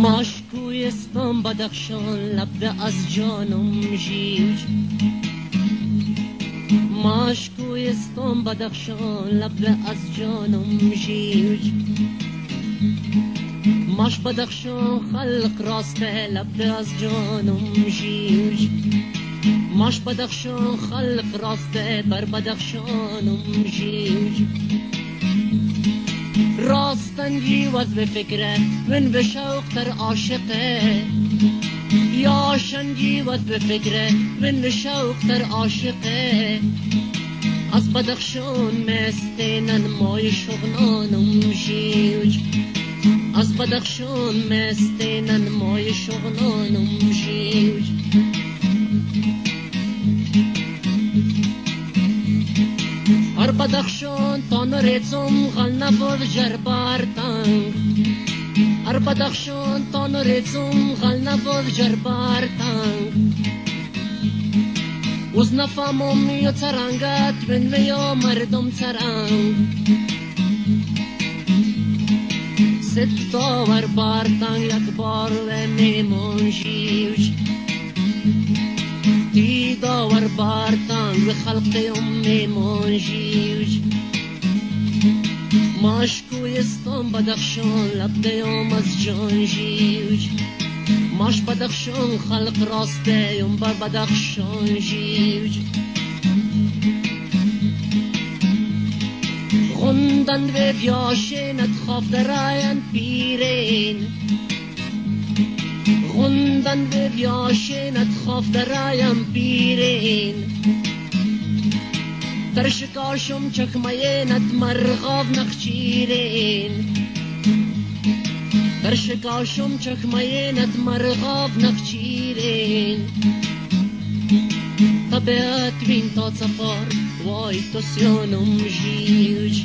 ماش کویستان بدخشان لبده از جانم ژیوج ماش کویستان بدخشان لبده از جانم ژیوج ماش بدخشان خلق راسته لبده از جانم ژیوج ماش بدخشان خلق راسته بر بدخشانم ژیوج راستنجی وز به فکره من به شوق تر عاشقه یا شنجی وز به فکره من به شوق تر عاشقه از بدخشان مستینن مای شغلانم ژیوج از بدخشان مستینن مای شغلانم ژیوج هر بدخشان تا نریزم غل نبود جربار تنگ هر بدخشان تا نریزم غل نبود جربار تنگ وز نفهمم یا ترنگت من و یا مردم ترنگ ست تاور بار تنگ یک بار و میمون ژیوج تی داور بار تنگ و خلق میمون ژیوج ماش کویستان بدخشان لبده از جان ژیوج ماش بدخشان خلق راسته یم بر بدخشان ژیوج غندن و بیاشینت خواب دراین پیرین غندن و بیاشینت خواب درایم پیرین ترشکاشم چکمینت مرغاب نخچیرین ترشکاشم چکمینت مرغاب نخچیرین طبیعت وین تا سفر وای تو سیانم ژیوج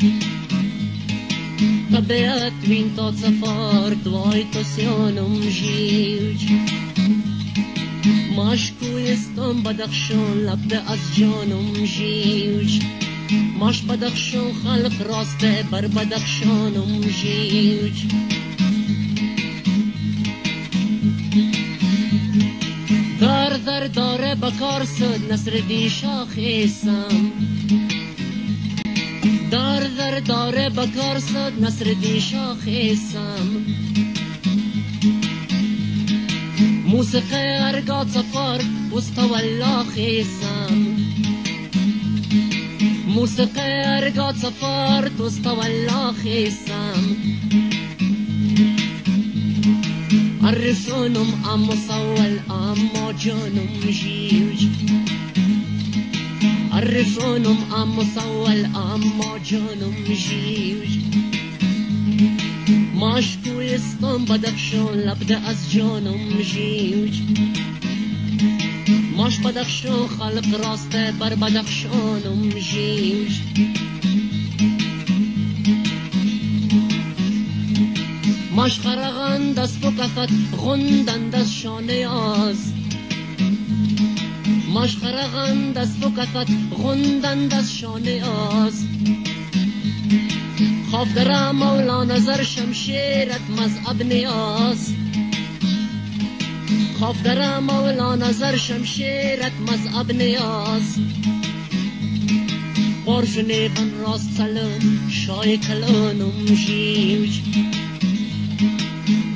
طبیعت وین تا سفر وای تو سیانم ژیوج ماش کویستان بدخشان لبده از جانم ژیوج ماش بدخشان خلق راسته بر بدخشانم ژیوج در در داره بکار سد نصرالدین شاخیسم در در داره بکار سد نصرالدین شاخیسم موسیقی ارگات سفر وستولا خیسم موسیقی ارگات سفر توستولا خیسم عرفونم ام صول اما جانم ژیوج عرفونم ام صول اما جانم ژیوج ماش کویستان بدخشان لبده از جانم ژیوج ماش بدخشان خلق راسته بر بدخشانم ژیوج ماش خرغند از فکفت غندند از شانه آز ماش خرغند از فکفت غندند از شانه آز خوف در مولا نظر شمشیرت مذهب نیاز خوف در مولا نظر شمشیرت مذهب نیاز پارشنه بن راست سلام شای کلانم ژیوج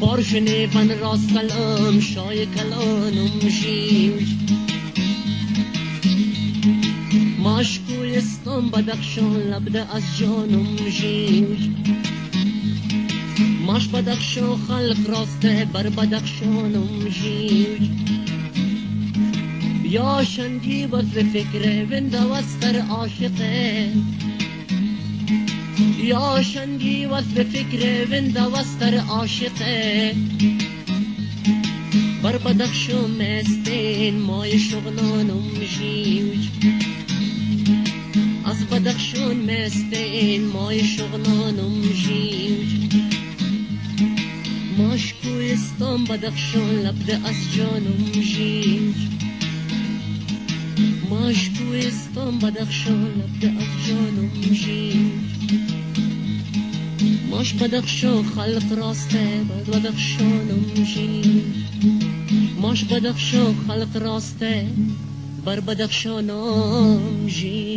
پارشنه بن راست سلام شای کلانم ژیوج ماش کویستان بدخشان لبده از جانم ژیوج ماش بدخشان خلق راسته بر بدخشانم ژیوج یا شنگی وز فکره ونده وستر عاشقه یا شنگی وز فکره ونده وستر عاشقه بر بدخشان مستین مای شغلانم ژیوج از بدخشان مستین مای شغلانم ژیوج ماش کویستان بدخشان لبده از جانم ژیوج ماش کویستان بدخشان لبده از جانم ژیوج ماش Мош Бадахшон халқ росте бар Бадахшонам жир. Мош Бадахшон халқ росте бар Бадахшонам жир.